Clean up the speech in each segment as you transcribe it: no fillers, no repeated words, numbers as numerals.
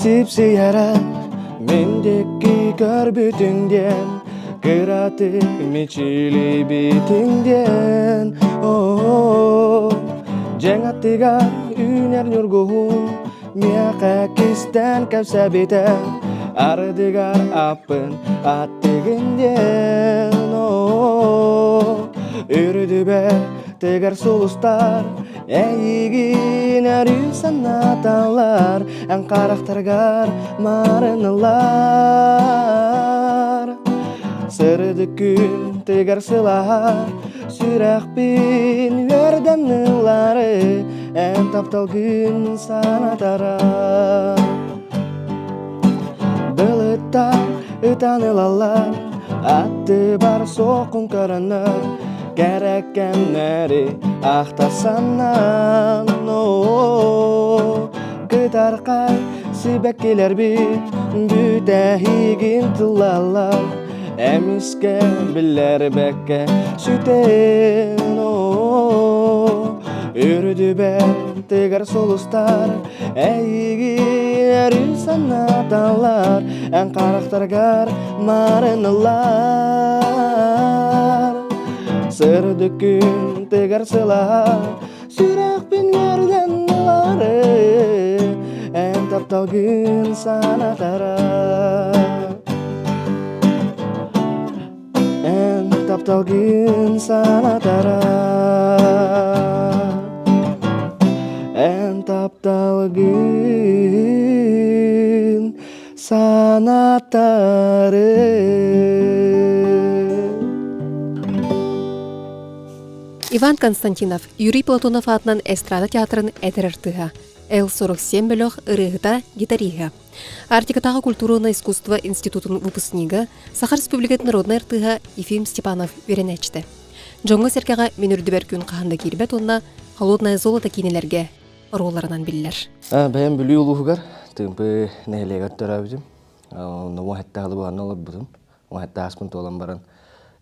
Сипсийэрэн мин диэки көрбүтүҥ диэн кыратык мичилийбитиҥ диэн оо дьиэҥ аттыгар үүнэр ньургуһун миэхэ кистээн кэпсэбитэ ардыгар аппын аттыгын диэн оо үрдүбэр тыгар сулустар Эйигин өрүү санаталлар, эн харахтаргар марынылар. Сырдык күн тыгар сылаһар, сүрэхпин үөрдэн ылары, эн тапталгын санатара. Былыттар ытан ылаллар, аттыбар суоххун көрөннөр, кэрэ кэмнэри ахта санаан, кытархай сибэккилэрбит бүтэһигин тыллаллар, эмискэ биллэрбэккэ сүтэн, үрдүбэр тыгар сулустар Эйигин өрүү санаталлар, эн харахтаргар марыналлар. Сырдык күн тыгар сылаа, сүрэхпин үөрдэн ылары, эн тапталгын санатара. Эн тапталгын санатара Эн тапталгын санатары Иван Константинов Юрий Платонов аатынан эстрада театрын эдэр артыыһа, Л-47 бөлөх ырыаһыта, гитариһа. Арктикатааҕы культурнай искусство институтун выпускнига, Саха Республикатын народнай артыыһа Ефим Степанов үөрэнээччитэ. Дьоҥҥо-сэргэҕэ мин үрдүбэр күн хаһан да киирбэт уонна «Холодное золото» киинэлэргэ оруолларынан биллэр. Бэйэм Бүлүү улууһугар Тыымпы нэһилиэгэр төрөөбүтүм. Онно уон сэттэ сылы быһа олорбутум. Уон сэттэ ааспын туолан баран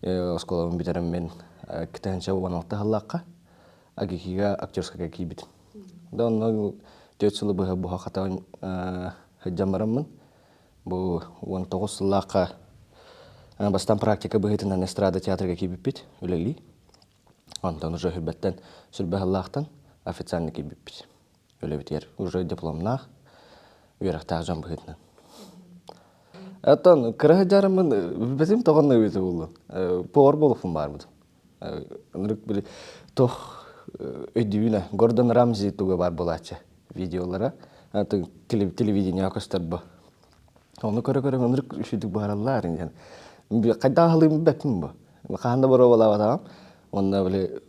оскуолабын бүтэрэн мин 2016 сыллаахха АГИКИга актерскайга киирбитим. Да онно 4 сылы быһа буһа хата сылдьан бараммын бу 19 сыллаахха бастаан практика быһыытынан эстрада театрга киирбиппит үлэлии. Онтон уже сүрбэттэн сүрбэ сыллаахтан официально киирбиппит. Үлэбитигэр уже дипломнаах, үөрэхтээх дьон быһыытынан. Оттон кыра сылдьарыммын билбэтим тоҕо эбитэ буоллун. Повар буолуохпун баарбытым. Ынырык били туох өйдүүбүн Гордон Рамзи туга баар буолааччы видеолара телевидениеҕа көстөр бу. Ону көрө-көрө ынырык үчүгдүк быһаараллар диэн. Хайдах аһылыым билбэппин бу. Хаһан да боруобалаабатаҕым. Онно били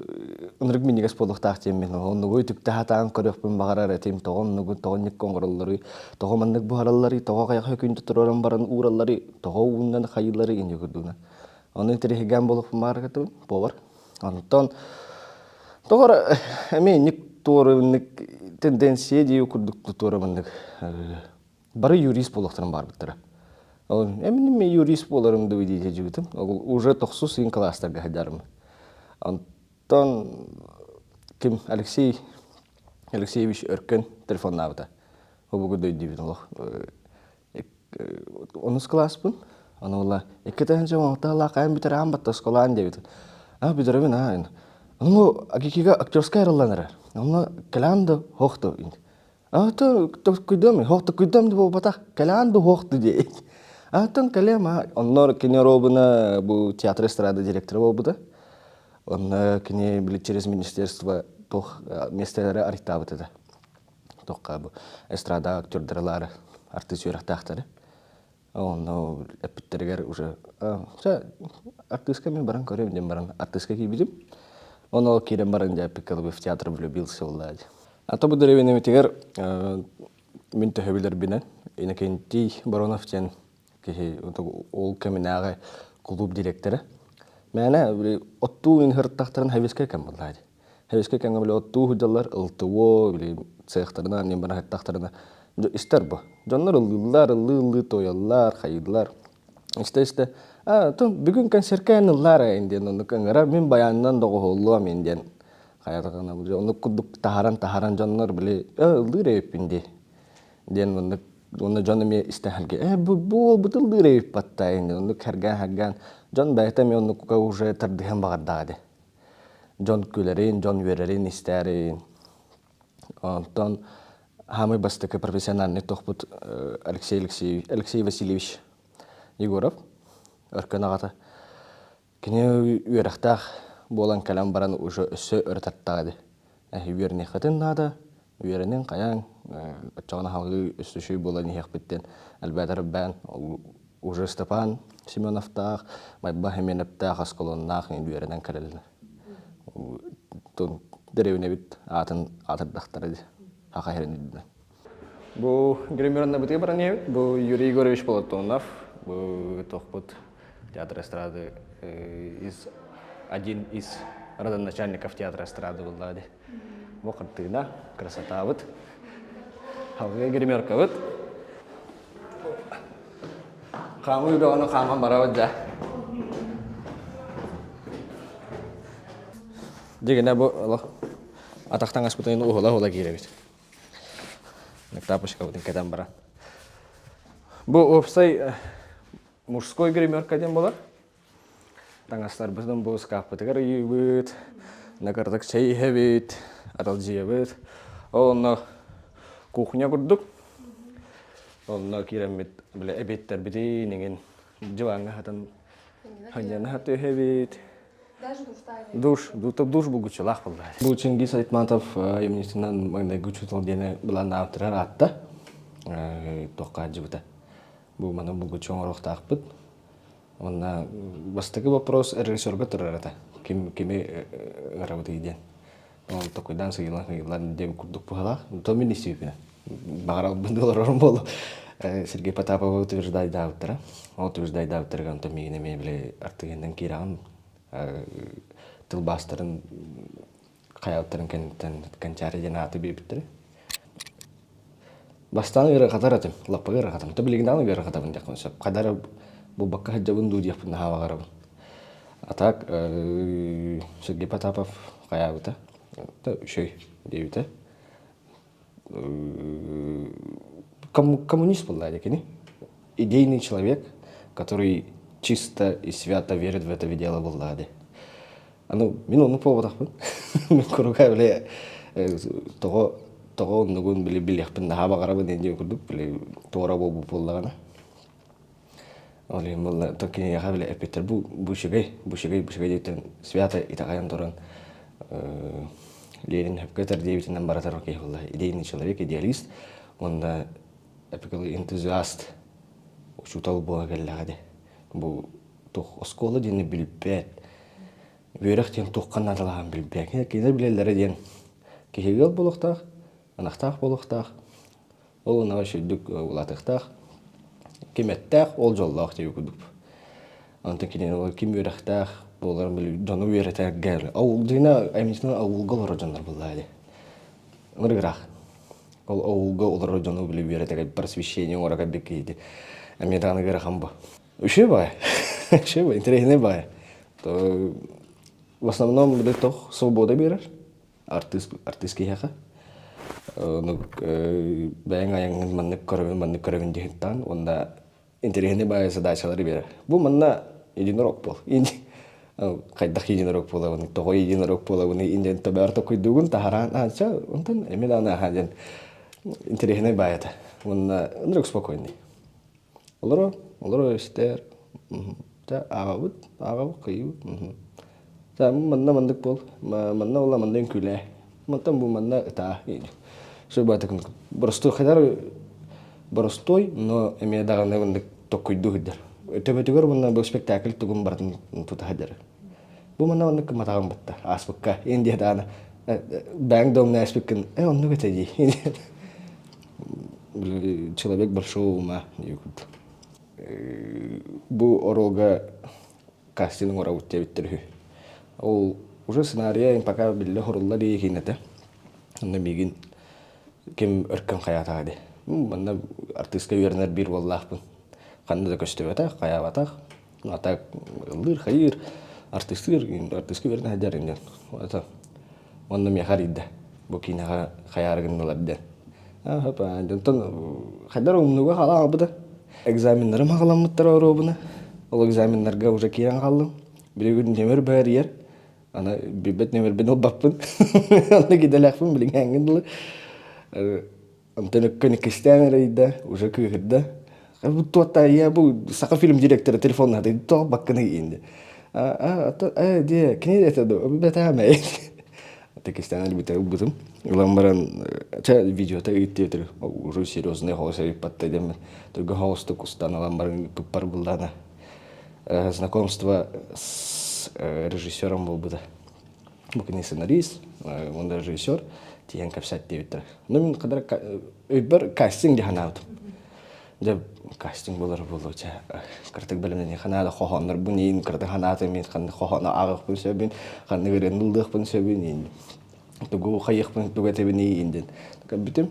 ынырык минньигэс буолуохтаах диэммин оннугу үтүктэ сатаан көрүөхпүн баҕарар этим. Тоҕо оннугу, тоҕо инник оҥороллоруй, тоҕо маннык буһаралларый, тоҕо хайаха күндү туруоран баран ууралларый, тоҕо ууннан хайыылларый инньэ курдугунан. Ону интэриэһиргээн буолуохпун баҕарар повар. Онтон тоҕо эмиэ инник туоруннук тенденция дии курдук туорамыннык бары юрист буолуохтарын баарбыттара. Эмин юрист буоларым дуу дии дьибитим. Уже тохсус ыйын класстарга сылдьарым. Онтон ким Алексей Алексеевич Өркөн телефоннаабыта. Обугу дөйдүүбүн олох Онус кылааспын. Аны ула 2 16 хаайан бүтэр аан батта осколаан диэбит. А бүтэрэбин аа. Аны агикига актерская арыллан эрэр. Онно кэлээн да хоохту. А то күйдөм хоохту күйдөм да буолбатах кэлээн да хоохту диэт. Аттан кэлэм а оннор кини робуна бу театр эстрада директора буолбута. Онно кини били через министерство туох местелери арыйтаабыт этэ. Туохха бу эстрада актердарылаары артыыс үөрэхтээхтэри. Онно эппиттэригэр уже артыыска мен баран көрөм диэн баран артыыска киирбитим. Онно ол киирэн баран дьэ эппиккэ в театр влюбился буолла дии. А то бу дэриэбинэбитигэр мин төһө билэрбинэн Иннокентий Баронов диэн киһи ол кэминээҕи кулууп директора. Мээнэ оттуу ыҥыртахтарын хавискай кэм буолла дии. Хэвискэ кэмҥэ били оттуу сылдьаллар, ылтыуо, били цехтарынан анньан баран сыттахтарына истэр бу. Дьоннор ыллыыллар, ыллыы-ыллыы туойаллар, хайыыллар. Истэ-истэ, а, то бүгүн концерткэ эн ыллаар эн диэн оннук ыҥырар, мин баянынан доҕуһуоллуом ин диэн хайатаҕына оннук курдук таһаран-таһаран дьоннор били ыллыыр эбиппин дии диэн оннук. Уонна дьон эмиэ истэһэргэ ээ бу бу уолбут ыллыыр эбит батта инде оннук хэргээн-хэргээн дьон бэйэтэ эмиэ оннукка уже тардыһан баҕардаҕа дии. Дьон күлэрин, дьон үөрэрин истээрин. Онтон хаамый бастакы профессиональный тохпут Алексей Алексеевич, Алексей Васильевич Егоров Өркөн аҕата. Кини үөрэхтээх буолан кэлэн баран уже өссө өрө тартаҕа дии. Эһи үөрэниэххитин наада, үөрэниҥ, хайааҥ, оччоҕуна салгыы өссө үчүгэй буолан иһиэхпит диэн элбээтэр элбээн уже Степан Семеновтаах, Майба Хименептээх осколоннаах үөрэнэн кэлэллэр. Дэриэбинэбит аатын аатырдахтара дии, Саха сирин үрдүнэн. Бу гримерный бытыы баран иһэбит. Бу Юрий Егорович Платонов, бу тохпут театр эстрады из один из родоначальников театра эстрады булла ди. Бу хартыына, красотабыт. Халгы гримеркабыт. Хаамыы бөҕөнү хааман барабыт да. Дигинэ бу олох атахтан аспытын уһула-уһула киирэбит. Тапочкабытын кэтэн баран. Бу уопсай мужской гримерка диэн буолар. Таҥастарбытын бу ыскааппытыгар ыйыыбыт, накырдык чэй иһэбит, аралдьыйабыт. Ол онно кухня курдук. Онно киирэммит бile эбиэттэрбитин иҥин дьыбаҥҥа хатан ханньана хаты иһэбит. Душ, душ булгуччулаах буолла. Бу Чингиз Айтматов айымньытынан маҥнайгы учуутал диэни былааннаабыттарар аатта. Туохха дьыбыта. Бу маны булгуччу оҥоруохтаахпыт. Уонна бастакы вопрос режиссерга турар этэ. Ким кими ыҥырабытый диэн. Ол токуйдаан сыйылан сыйылан диэн курдук быһалаах. То мин истибиппинэ. Баҕаралбын олорорум буолу. Сергей Потаповы утверждайдаабыттара. Ол утверждайдаабыттарыгар онтон миигин эмиэ били артыгынан киирэҕин тылбаастарын хайаабыттарын кэнниттэн Кэнчээри диэн ааты биэрбиттэрэ. Бастаан ыарырҕатар этим, лаппа ыарырҕатым. То билигин даҕаны ыарырҕатабын диэхпин сөп. Хайда эрэ булбакка сылдьабын дуу диэхпин наһаа баҕарабын. А так Сергей Потапов хайаабыта, үчүгэй диэбитэ. Коммунист буолла кини. Идейный человек, который чисто и свято верит в это дело буолла дии. Аны мин оннук буолбатахпын. Мин куруука били тоҕо тоҕо оннугун били билиэхпин наһаа баҕарабын диэн курдук били туора буолбут буоллаҕына. Ол иһин буолла то кинигэҕэ били эппиттэр бу бу үчүгэй, бу үчүгэй, бу үчүгэй диэбиттэн свято итэҕэйэн туран Ленин сөпкө этэр диэбитинэн баратар киһи буолла. Идейный человек, идеалист уонна эпикалы энтузиаст учуутал буола кэллэҕэ дии. Бу туох оскуола диэни билбэт, үөрэх диэн туохха наадалааҕын билбэт. Кинилэр билэллэрэ диэн киһи ыал буолуохтаах, ынахтаах буолуохтаах, ол ынаҕы үчүгдүк улаатыахтаах, ким эттээх, ол дьоллоох диэби курдук. Онтон кинини ким үөрэхтээх буоларын били дьону үөрэтэргэ ол дьиҥэ айымньытынан ауылга олорор дьоннор буоллаа дии. Ынырыгыраах. Ол ауылга олорор дьону били үөрэтэргэ просвещение оҥоро кэлбит киһи эмиэ даҕаны ыарахан бу. Үчүгэй баҕайы. Үчүгэй баҕайы, интэриэһинэй баҕайы. В основном били тох свобода биэрэр артыыс артыыс киһиэхэ. Ну бэйэҥ айаҥҥын маннык көрөбүн, маннык көрөбүн диэхиттаан уонна интэриэһинэй баҕайы задачалары биэрэр. Бу манна единорог буол. Хайдах единорог буолабын, тоҕо единорог буолабын диэн төбөөр токуйдуугун таһараан аанча онтон эмиэ даҕаны аһаа диэн интэриэһинэй баайы этэ. Уонна ынырык спокойный. Олоро, олоро истэр, Дьэ ааҕабыт, ааҕабыт, кыйыбыт. Дьэ манна маннык буол, манна буолла манна үҥкүүлээ, мантан бу манна ытаа. Все баатыкын боростуой хайдах боростуой, но эмиэ даҕаны маннык токкуйдуу сылдьар. Төбөтүгэр уонна бу спектакль тугун барытын тута сылдьар. Бу манна маннык гымматаҕым батта, ааспыкка. Индия даҕаны бэйэҥ домна ааспыккын, э оннук этэ дии. Человек большого ума диэбит курдук. Бу оруолга кастинг оҥоробут диэбиттэр үһү. Ол уже сценарийа пока биллэ хорулла илик этэ. Онно миигин ким өркөн хайаатаҕа дии. Манна артыыска үөрэнэр биир уоллаахпын. Ханна да көстүбэтэх, хайаабатах. А так ыллыыр-хайыыр, артыыстыыр, артыыска үөрэнэ сылдьар иннин. Это онно миэхэ арыйда. Бу киинэҕэ хайаары гыннылар диэн. Онтон хайдар умнуга хаалан албыта. Экзаменнарым хаҕаламмыттара оруобуна. Ол экзаменнарга уже киирэн хааллым. Билигин нөмөр баарыйар. Аны билбэт нөмөрбүн ылбаппын. Онно кидэлээхпин билиҥҥээҥҥин дылы. Онтон өккөн иккистээн эрийдэ, уже кыыһырда. Бу туотта я бу саха фильм директора телефонна тоҕо баккыны иинди. А а дие кини это бэтаамэ. Текистэн ылбыта ылбытым. Ылан баран чэ видеота ыыттыытыр уже серьезный голос ыыппатта дэммин. Түргэн холостук устан ылан баран ыыппыппар буллаана. Знакомство с режиссером буолбута. Бу кини сценарист, он режиссер тиийэн кэпсэт диэбиттэрэ. Ну мин кадара өйбөр кастинг дии санаабытым. Дьэ кастинг буолар буолуо чэ кыратык бэлэмнэниэххэ наада хоһооннорбун иин кыратык санаатым мин ханнык хоһоону ааҕыахпын сөбүн ханнык ырыаны ыллыахпын сөбүн иин тугу хайыахпын тугу этэбин иин диэн көрбүтүм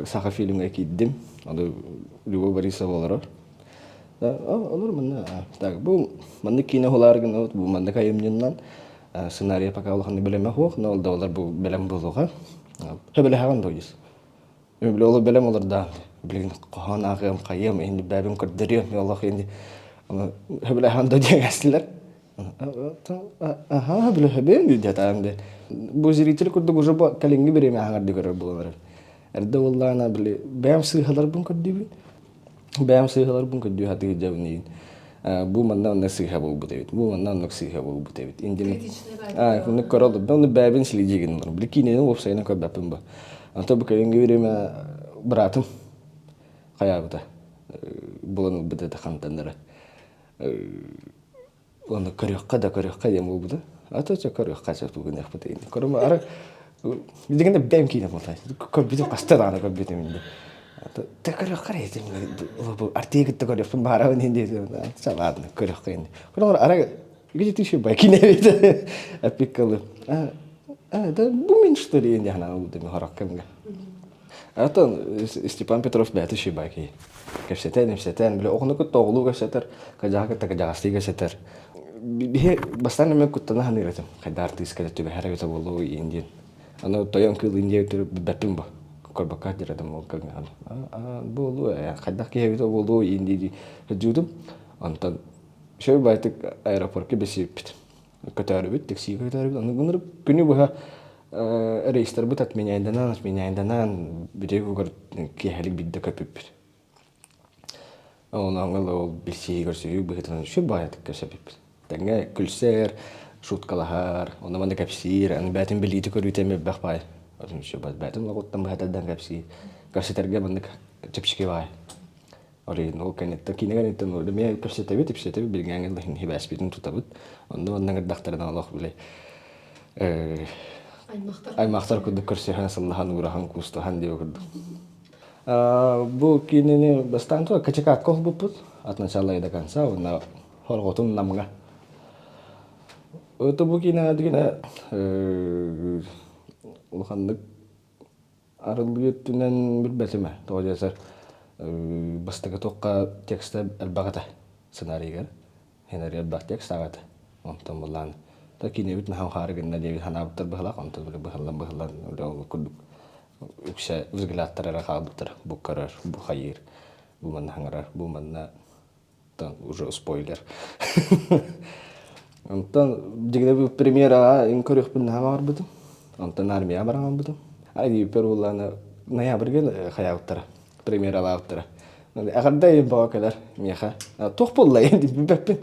саха фильмҥа киирдим ону Любовь Борисова олорор олор манна так бу маннык киинэ уһулаар гынабыт бу маннык айымньыннан сценарий пока улаханнык бэлэмэ суох но ол да олар бу бэлэм буолуоҕа сөбүлэһэҕин дуо Били ол бэлэм олордаан билигин хоһоон ааҕыам хайыам инди бэбин көрдөрүөм олох инди сөбүлэһэн да диэн эстилэр аха сөбүлэһэбин диэтаан де бу зритель курдук уже бу кэлиҥҥи бириэмэ аһаҥарды көрөр буолан эрдэ буоллаҕына били бэйэм сыыһаларбын көрдүүбүн бэйэм сыыһаларбын көрдүү сатыы сылдьабын иин бу манна онно сыыһа буолбут эбит бу манна оннук сыыһа буолбут эбит индини оннук көрө олордум онну бэйэбин силидьигин олорум били киинэни уопсайынан көрбөппүн бу онто бу кэлиҥҥи бириэмэ быраатым хайаабыта булан ылбыт этэ хантан эрэ Уонна көрүөххэ да көрүөххэ диэн буолбута. А то чэ көрүөххэ сөп гыныахпыт инди. Көрүм ара билигин да бэйэм киинэ буолта. Көрбүтүм хаста даҕаны көрбүтүм инди. Та көрүөххэ эрэ этим бу артиы кытта көрүөхпүн баарабын инди. Чэ ладно көрүөххэ инди. Көрүҥ ара где ты еще бай киинэ эбит. Эппиккалы. А да бу мин что ли инди ханаа улдым хорок кэмгэ. Оттон Степан Петров бэйэтэ үчүгэй киһи. Кэпсэтэн, ипсэтэн, били оҕону кытта оҕолуу кэпсэтэр, кыдьаҕа кытта кыдьаҕастыы кэпсэтэр. Биһи бастаан эмэ куттана саныыр этим. Хайда артыыска да түбэһэр эбитэ буолуо иин диэн. Аны тойон кыыл иин диэбит билбэппин бу. Көрбөккө сылдьар этим ол кэмҥэ. Буолуо ээ, хайдах киһи эбитэ буолуо иин дии сылдьыбытым. Онтон үчүгэй баайтык аэропортка билсибиппит. Көтөөрүбүт, таксига көтөөрүбүт. Аны гынырып күнү быһа рейстарбыт отменяйданан, отменяйданан бүтэһик угар киэһэлик биирдэ көппүппүт. Онон ол билсиһии көрсүһүү быһыытынан үчүгэй баҕайытык көрсөппүппүт. Тэҥҥэ күлсэр, шуткалаһар, онно-манна кэпсиир, аны бэйэтин билиитэ-көрүүтэ эмиэ элбэх баҕайы. Бэйэтин олоҕуттан быһа тардан кэпсиир. Кэпсэтэргэ маннык чэпчэки баҕайы. Оройун ол кэнниттэн киинэ кэнниттэн ол эмиэ кэпсэтэбит, ипсэтэбит, билиҥҥээҥҥэ да сибээспитин тутабыт. Онно манна ыҥырдахтарына олох били аймахтар курдук көрсүһэн, сыллаһан, уураһан, куустаһан диэбит курдук. Бу киинэни бастаан туох Качакаакка холбуппут от начала и до конца уонна хорҕотун Намҥа. Это бу киинэҕэ дигинэ улаханнык Арыллыы өттүнэн билбэтим ээ. Тоҕо диэтэр бастакы туохха текстэ элбэх этэ сценарийыгар. Сценарий элбэх текстаах этэ. Онтон былаан та киинэбит наһаа хаары гынна диэбит санаабыттар быһылаах. Онтон били быһыллан быһыллан ол курдук үксэ взглядтар эрэ хаалбыттар. Бу көрөр, бу хайыыр, бу манна хаҥарар, бу манна уже спойлер. Онтон дьиҥинэ премьераҕа ин көрүөхпүн наһаа баҕарбытым. Онтон армияҕа баран ылбытым. Айдииппэр буоллаҕына ноябрьга хайаабыттара, премьералаабыттара. Эҕэрдэ ыйым бөҕө кэлэр миэхэ. Туох буолла билбэппин.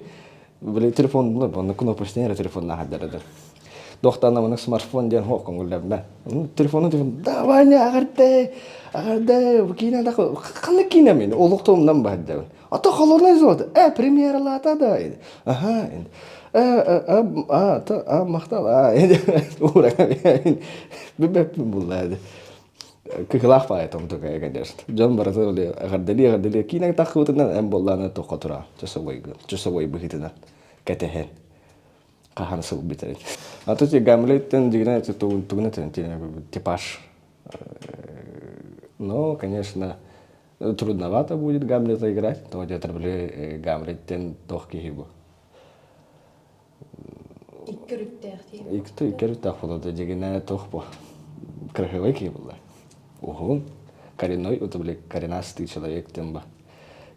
Били телефон онно кнопочный эрэ телефоннаах эрдэрдэр. Дохтан маннык смартфон диэн суох көҥүллэммэ. Телефону телефон давай не эҕэрдэ эҕэрдэ бу киинэ да ханнык киинэ мин олохтоомнон баһырдабын. А то холодный золото. Э, премьералаата да. Аха. Э, а, а, махтал. А, билбэппин булла Кыһылаах баайытым такая, конечно. Дьон барыта били эҕэрдэлии эҕэрдэлии киинэҥ таххыбытынан эн буоллаана туохха тура часовойгын часовой быһыытынан кэтэһэн хаһан сыл бүтэрин. А то Гамлеттен дьигинэ тугун этэн типаж. Но, конечно, трудновато будет Гамлета играть. То где-то били Гамлеттен туох киһи бу. Икки өрүттээх дии. Икки өрүттээх буолуо дьигинэ туох бу. Красивый киһи буолла. Уһун, коренной, это били коренастый человек диэн ба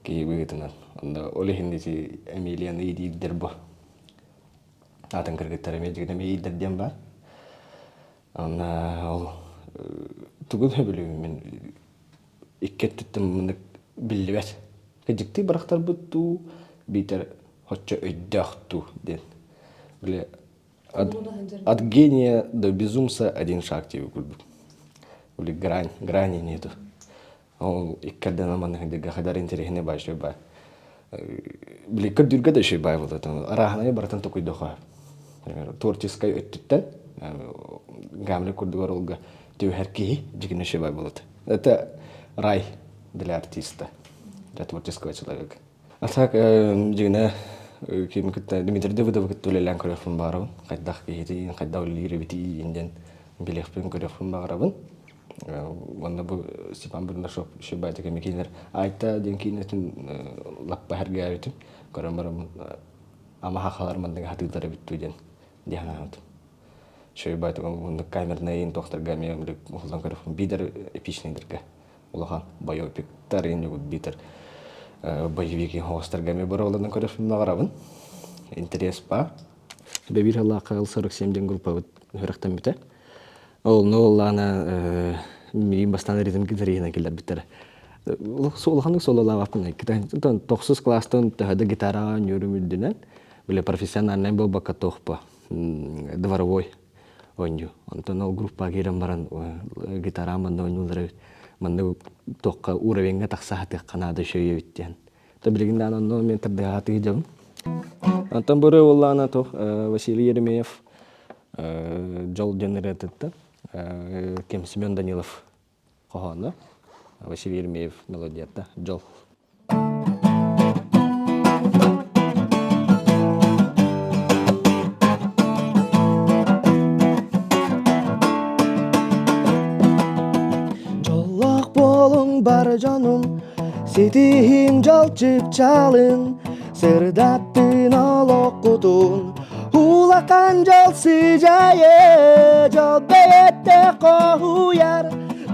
киһи быһыытынан. Онно ол иһин ити Эмилияны иитиирдэр бу. Атын кыргыттар эмиэ дьигин эмиэ иирдэр диэн баар. Онно ол тугун сөбүлүүбүн мин икки өттүттэн маннык биллибэт. Дьикти бырахтарбыт дуу, биитэр оччо өйдөөх дуу диэн. Били от, от гения до безумца один шаг диэби курдук. Били грань, грани нету. Ол иккэрдэн маннык диргэ хадар интэриэһинэй баа үчүгэй баа. Били көрдүүргэ да үчүгэй баа буолла. Арааһынайы барытын токуйдохо. Творческай өттүттэн Гамлет курдугар олга түбэһэр киһи дьигинэ үчүгэй баа буолат. Это рай для артиста, для творческого человека. А так дьигинэ ким кытта Дмитрий Давыдовы кытта үлэлээн көрүөхпүн баҕарабын. Хайдах киһитин, хайдах үлэлиир эбитий диэн билиэхпин көрүөхпүн баҕарабын. Уонна бу Степан Бурнашов Шибатик эми кинилэр Айта диэн киинэтин лаппа сэргээбитим. Көрөн бараммын ама хахалар маннык хатыыллар эбит дуу диэн дии санаабытым. Шибатик оннук камернай тохторго эмиэ уһуллан көрүөхпүн биитэр эпичныйдарга улахан байопиктар иннигут биитэр боевик хоҕостарга эмиэ боруоланан көрүөхпүн баҕарабын. Интерес баар. Бэбиир халлаахха ыл 47 диэн группабыт үөрэхтэммитэ. Ол оллаана миигин бастаан ритм гитариһынан киллэрбиттэрэ. Улаханнык сололаабаппын. Тохсус класстан төһө да гитараҕа оонньуурум үрдүнэн, били профессиональнай буолбакка туохпа дворовой оонньуу. Онтон ол группаҕа киирэн баран гитараҕа манна оонньууллар эбит. Манна туохха уровеньҥа тахса сатыахха наада үчүгэй эбит диэн. То билигин даҕаны онно мен тардыһаатыы дьабын. Онтон бу ырыа буоллаҕына туох Василий Еремеев Дьол диэн ырыатыттан ким Семен Данилов хоһооно Василий Еремеев мелодията Дьол. Дьоллоох буолуҥ бар дьонум Ситиһиҥ дьол чыпчаалын, сырдаттын олоххутун, улахан дьол сыдьаайы, дьол бэйэтэ хоһуйар,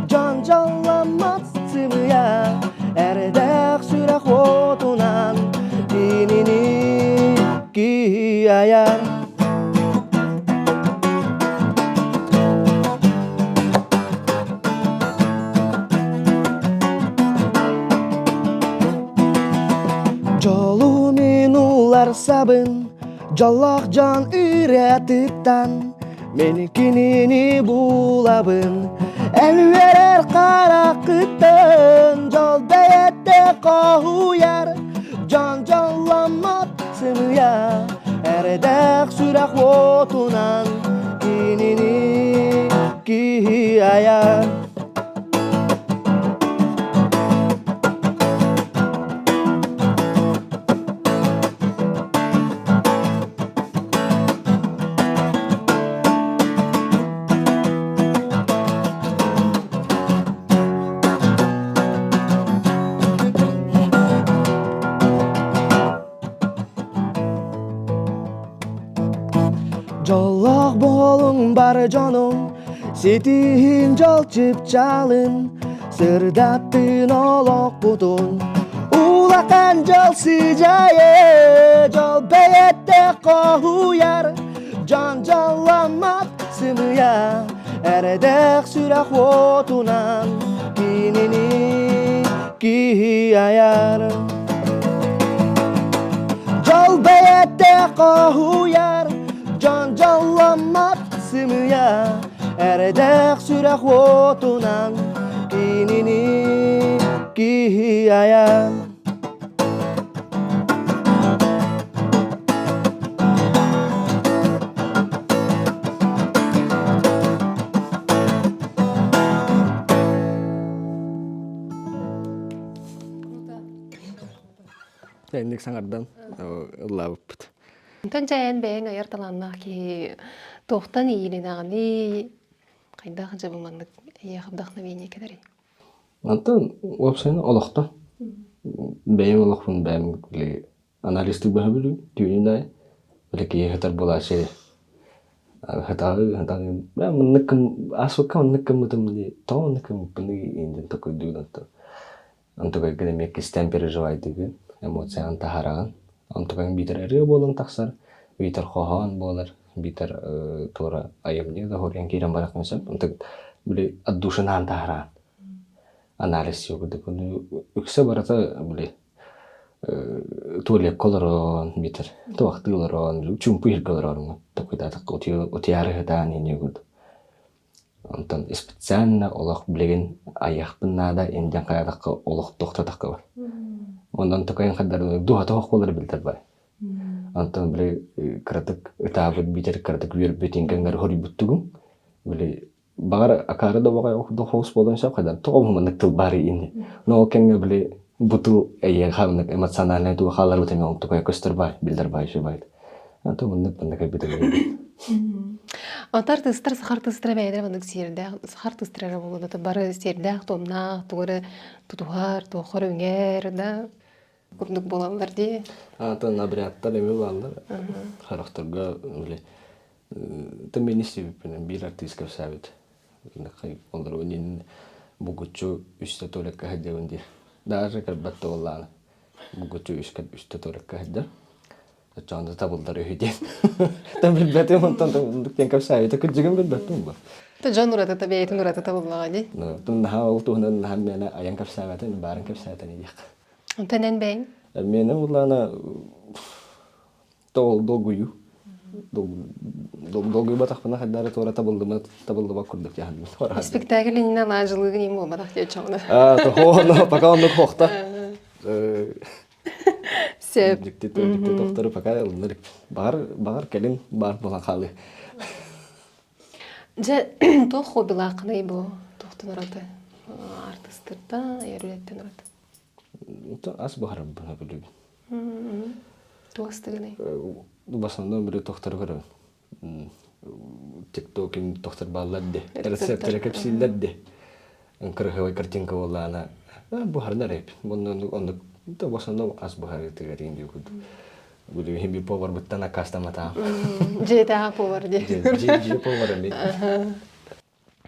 дьон дьолломмот сымыйа, эрдээх сүрэх уотунан кинини киһи айар. Дьолу мин уларсабын, дьоллоох дьон үрэттиттэн Мин кинини булабын, эн үөрэр хараххыттан Дьол бэйэтэ хоһуйар, дьон дьолломмот сымыйа Эрэдээх сүрэх уотунан кинини киһи айар. Дьоллоох буолуҥ бары дьонум, ситиһин дьол чыпчаалын, сырдаттын олохпутун. Улахан дьол сыдьаайы, дьол бэйэтэ хоһуйар, дьон дьолломмот сымыйа, эрэдээх сүрэх уотунан кинини киһи айар. Дьол бэйэтэ хоһуйар, дьон дьолломмот сымыйа, эрэдээх сүрэх уотунан кинини киһи айар. Инник саҥардан ыллаабыппыт. Онтон дьэ эн бэйэҥ айар талааннаах киһи туохтан иилинэҕиний, хайдах дьэ бу маннык эйиэхэ вдохновение кэлэрий? Онтон уопсайынан олохто. Бэйэм олохпун бэйэм били анализтык быһа бүлүү, түүнүн аайы. Били киһи сытар буолааччы. Хатаҕы хатаҕы маннык аспыкка маннык гыммытым дии тоҕо маннык гыммыппыный диэн толкуйдуубун онтон. Онтукайгын эмиэ кистээн переживайдыгын, эмоцияҕын таһаараҕын. Онтукайыҥ биитэр ырыа буолан тахсар, биитэр хоһоон буолар, биитэр туора айымньы да хоруйан киирэн барыаххын сөп. Онтон били от душинаан таһаараҕын. Анализ курдук. Үксэ барыта били туалекка олорон биитэр туохтуу олорон, чуумпу иһиргэ олорон такуйдаатахха утуйаары сытаан инньэ курдук. Онтон специально олох билигин айыахпын наада индиан хайаатахха олох тохтотоххо бар. Онон токойон хардары дууһата суох буолар билдэр бар. Онтон били кыратык ытаабыт биитэр кыратык үөрбүт иҥкэҥҥэр хоруйбуттугум. Били баҕар акаары да баҕай дохуос буолуон сөп хайдан тоҕо маннык тыл баар ини. Но ол кэмҥэ били бу тыл эйиэхэ маннык эмоциональнай туга хааларбыт эмиэ ол тукайа көстөр баай биллэр баай үчүгэй баай. Антон маннык маннык айбыт Ата артыыстар саха артыыстара бэйэлэрэ маннык сиэрдээх саха артыыстара эрэ буолуо да бары сиэрдээх туомнаах тугу эрэ тутуһар туохха эрэ үҥэр да курдук буолаллар дии. Антон обрядтар эмиэ бааллар. Харахтарга били тыммин истибиппинэн биир артыыс кэпсээбит. Олору иннин бугуччу үстэ туалекка сылдьабын диир. Даже көрбөт да буоллаҕына бугуччу үстэ туалекка сылдьар. Оччоҕуна табыллар үһү диэн. Та билбэтим онтон диэн кэпсээбитэ кырдьыгын билбэппин бу. Та дьон уратыта бэйэтин уратыта буоллаҕа дии. Тун наһаа ол туһунан наһаа миэнэ айан кэпсээбэтин, баарын кэпсээтин диэх. Онтон эн бэйэҥ? Миэнэ буоллаҕына долгуйуу. Долгуйбатахпына хайдары туора табыллыбат табыллыбат курдук дьаһанным. Спектакль иннинэ лаажылыгын им буолбатах диэ чоҕуна. Аа, то пока оннук хохта. Сөп. Дьикти дьикти тохтору пока ылынар. Баҕар баҕар кэлин баар буолан хаалыы. Дьэ, туох хоббилааххыный бу туохтан ураты? Артыыстартан, айар үлэттэн ураты. Ас буһарарбын сөбүлүүбүн. Туох астыгыный? В основном били тохтору көрөбүн. Тиктокин тохтор бааллар ди. Рецепттэрэ кэпсииллэр ди. Кырыһыбай картинка буоллаҕына буһарынар эбит. Оннук оннук в основном ас буһарыытыгар иин курдук. Билигин би поварбыттан аккаастамматаҕым. Дьиэтээҕи повар дии. Дьиэ повара мин.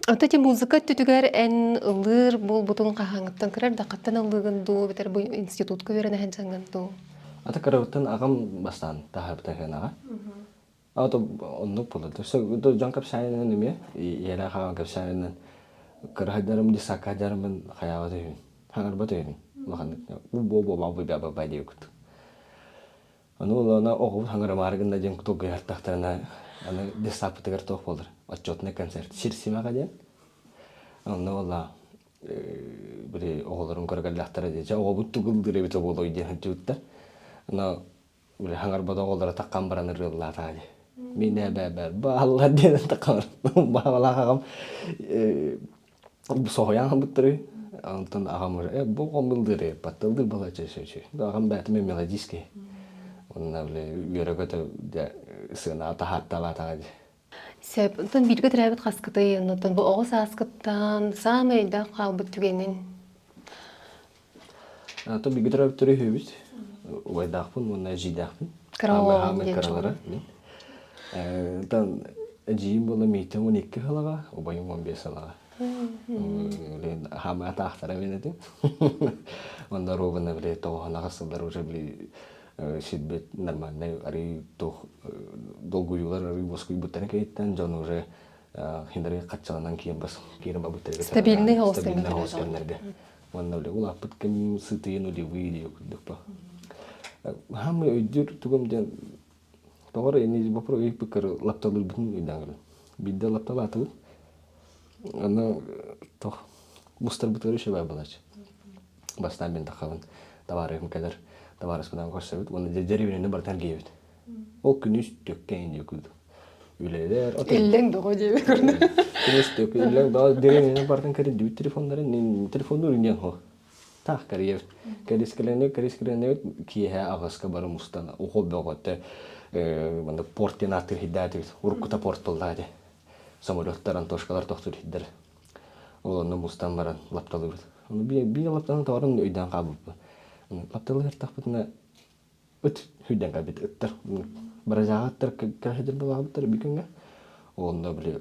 Ото ити музыка өттүтүгэр эн ыллыыр буолбутун хаһааҥҥыттан кыра эрдэххиттэн ыллыыгын дуу, эбэтэр бу институтка үөрэнэ сылдьаҥҥын дуу? Ата кырабыттан аҕам бастаан таһаарбыта аҕа. Ата оннук буолар. Дьон кэпсээнинэн эмиэ, ийэлээх аҕам кэпсээнинэн кыраһайдарым десаккайдарымын хайаабат үһүн, хаҥарбат үһүн улаханнык бу бу бу бу бу диэбит. Аны олоона оҕобут хаҥырымаары гынна диэн толкуйдартахтарына аны детсадпытыгар туох буолар отчетный концерт сир симэҕэ диэн. Онно буолла били оҕолорун көрө кэллэхтэрэ дии дьэ оҕобут тугу ыллыыр эбитэ буолуой диэн сылдьыбыттар. Аны били хаҥарбат оҕолоро таххан баран ырыаллаатаҕа дии. Мин эбээбэр бааллар диэн таххан баалаах аҕам соһуйан хаалбыттары. Онтон аҕам уже бу оҕом ыллыыр ээ баттыллыыр балачча үчүгэй. Аҕам бэйэтэ мелодист киһи. Онно били үөрэ-көтө дьэ сыанаҕа таһаатталаатаҕа дии. Сөп. Онтон бииргэ төрөөбүт хаскытый? Онтон бу оҕо сааскыттан саамай өйдөөх хаалбыт түгэнин? Оттон бииргэ төрөөбүт төрүһүбүт. Убайдаахпын уонна эдьиийдээхпин. Кыра Хаамай кыралара мин. Оттон эдьиийим буолла мииттэн 12 сылаҕа, убайым 15 сылаҕа. Хаамай атаахтара мин этим. Онно ровно били тоҕоһонаҕа сыллар уже били сирбит нормальный арыы туох долгуйуулар арыы воскуйбуттарын кэйиттэн дьон уже хиннары хаччаланан киирэн бас киирэн барбыттарга стабильный холос стабильный холос кэмнэргэ уонна били улааппыт кэм сытыйын нулевые диye курдук ба хаамай өйдүүр тугум диэн тоҕо эрэ ини вопрос ыйыппыккар лапталыырбытын өйдөөн көрүн биирдэ лапталаатыбыт аны тох мустарбытыгар үчүгэй буолааччы бастаан мин таххабын табаарыһым кэлэр табаарыспынан көрсөбүт уонна дьэриэбинэни барытын эргийэбит Ол күнүс төккэйин диye курдук. Үлэлэр Иллэҥ бөҕө диэбит курдук. Күнүс төккө иллэҥ бөҕө дэриэбинэни барытын кэрийдибит телефоннарын телефоннуур диэн хо. Таах кэрийэбит. Кэрискэлэнэбит, кэрискэлэнэбит киэһэ аҕыска бары мустан ухо бөҕөтө манна порт диэн ааттыыр хиддаатыбыт. Уруккута порт буоллаа дии. Самолеттар, Антошкалар тохтуур хиддэр. Ол онно мустан баран лапталыыбыт. Ону биир лаптанан тоҕорон өйдөөн хаалбыппын. Лапталыыр Ыт сүүрдэн кэлбит ыттар. Бразаҕа ыттар кэһэдэр балаабыттар бүкүҥҥэ. Онно били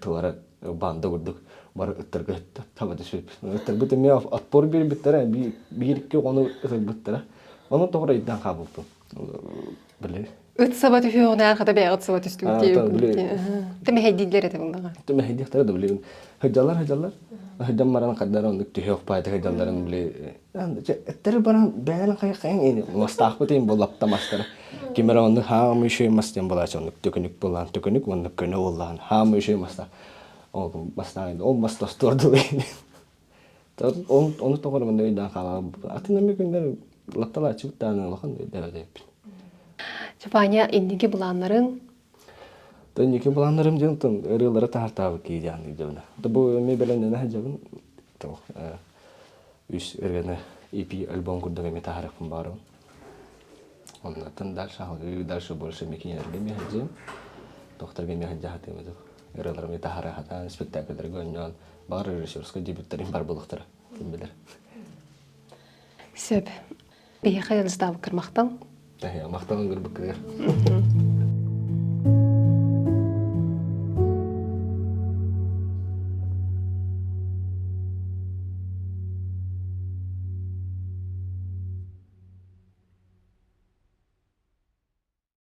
туора банда курдук бары ыттарга таба түспүппүт. Ыттарбыт эмиэ отпор биэрбиттэрэ, биир-икки оҕону ытырбыттара. Ону тоҕо өйдөөн хаалбыппын. Били Ыт саба түһүөҕүнээр хата бэйэҕит саба түстүгүт диэбит. Тэмэһэйдииллэр этэ буллаҕа. Тэмэһэйдиэхтэрэ да билигин. Сылдьаллар сылдьаллар. Сылдьан баран хардары оннук түһүөх баайда сылдьалларын били эттэри баран бэйэлэрин хайа хайаҥ ини мастаахпыт иин бу лапта мастара. Ким эрэ оннук хаамы үшүй мас диэн булаачы оннук төкүнүк булаан төкүнүк уонна көнө уоллаан хаамы үшүй маста. Ол бастаан ол мас тостуордул ини. Ону тоҕо эрэ өйдөөн хаалаҕым. Атын эмэ күннэр лапталааччыбыт даҕаны улахан өйдөөбөт Ваня, инники былааннарыҥ? Инники былааннарым диэн ырыалары таһартаабыт киһи диэн ыйдыбына. Бу эмиэ бэлэмнэнэ сылдьабын. Үс ырыаны EP альбом курдук эмиэ таһаарыахпын баарым. Оннуттан дальше аһылыы, дальше больше эмиэ кинилэргэ эмиэ сылдьыам. Тохторго эмиэ сылдьа сатыам этим. Ырыаларым эмиэ таһаара сатаан, спектакльдарга оонньоон, баҕар режиссерскай дебюттарым бар буолуохтара, ким билэр. Сөп. Биһиэхэ ыалдьытаабыккар махтал. Махталын көрбүккүтүгэр.